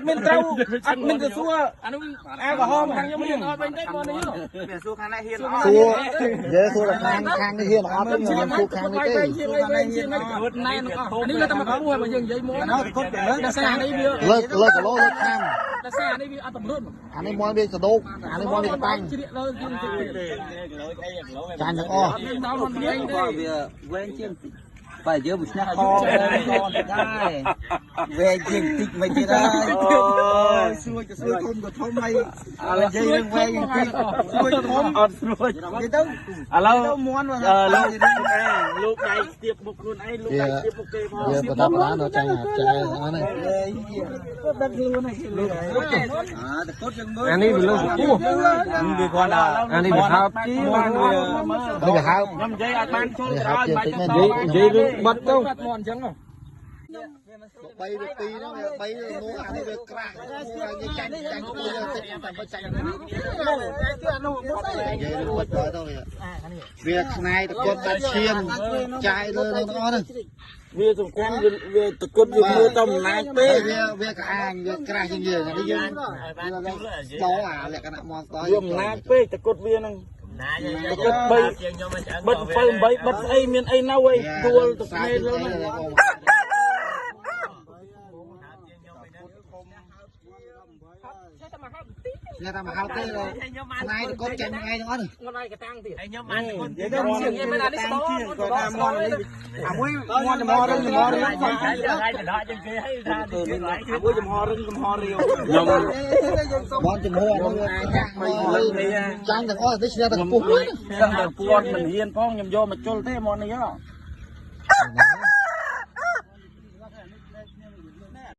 ត់មានត្រូវអត់មានទៅសួរអានោះអាក្រហមខាងខ្ញុំហ៊ានអត់វិញទេមកនេះ វាសួរខាងនេះហ៊ានអត់ សួរនិយាយសួរដល់ខាងខាងនេះហ៊ានអត់ទេខ្ញុំសួរខាងនេះទេ ជាងអីវិញជាងអីណែនអស់នេះលើតែមកគោះបើយើងនិយាយមកណា គុតទៅលើ ដល់សារនេះវា លើកលើគីឡូលើកខាំ ដល់សារនេះវាអត់តម្រុន អានេះមកវាសដោកអានេះមកវាកតាំង ជ្រៀកលើជាង ចាញ់ទាំងអស់ ដល់មកវិញទេ វាវែងជាងតិចបើយើងមួយឆ្នាំខដែរវែងជាងតិចមិនទៀតហើយអូយសួរទៅសួរធំក៏ធំហើយឥឡូវនិយាយរឿងវែងតិចសួរធំ អត់ស្រួច និយាយទៅ ឥឡូវ ទៅមន់ លោកលោកដៃស្ទាបមុខខ្លួនឯងលោកដៃស្ទាបមុខគេផង វាបដាបដាដល់ចាញ់អាចែអស់នេះ ដឹងខ្លួនហើយអាតកត់យើងមើល អានេះវាលើសពោះ វាគាត់ថា អានេះវាហើប ជីបានវា នេះវាហើប ខ្ញុំនិយាយអត់បានចូល វា ក្រោយ ហើបជាង បាច់ តិចមែន និយាយរឿងបិទទៅ មកអញ្ចឹង បីវាពីរហ្នឹងវាបីនោះអានេះវាក្រាស់អានេះចាញ់ចាញ់គួយតិចតែបើចាញ់និយាយរឿងបិទទៅទៅវាខ្នាយតកត់តាឈាមចាយលើនឹងទាំងអស់ហ្នឹង វាសំខាន់វាតគុតវាមើលទៅអំណាចពេក វាវាក្អាងវាក្រាស់ជាងយើងនេះយើងស្ដោអាលក្ខណៈមកស្ដោ វាអំណាចពេកតគុតវាហ្នឹងតគុត3បិទ7 8បិទស្អីមានអីនៅអីដួលទៅភ្នែកលើហ្នឹង ញ៉ាំតាមហៅទេខ្នាយតកត់ចាញ់ថ្ងៃទាំងអស់នេះ ងត់ឲ្យកតាំងទៀត ខ្ញុំបានគុណ និយាយទៅជាងមិនអានេះស្ដោ គាត់ថាមន់នេះអាមួយមន់ចំហរឹងចំហរាវអាមួយចំហរឹងចំហរាវ ខ្ញុំ បនជំហរនោះចាក់ចាញ់ទាំងអស់នេះឈ្នះតែកម្ពស់មួយ សឹងតែគាត់មិនហ៊ានផងខ្ញុំយកមកជុលទេមកនេះហ៎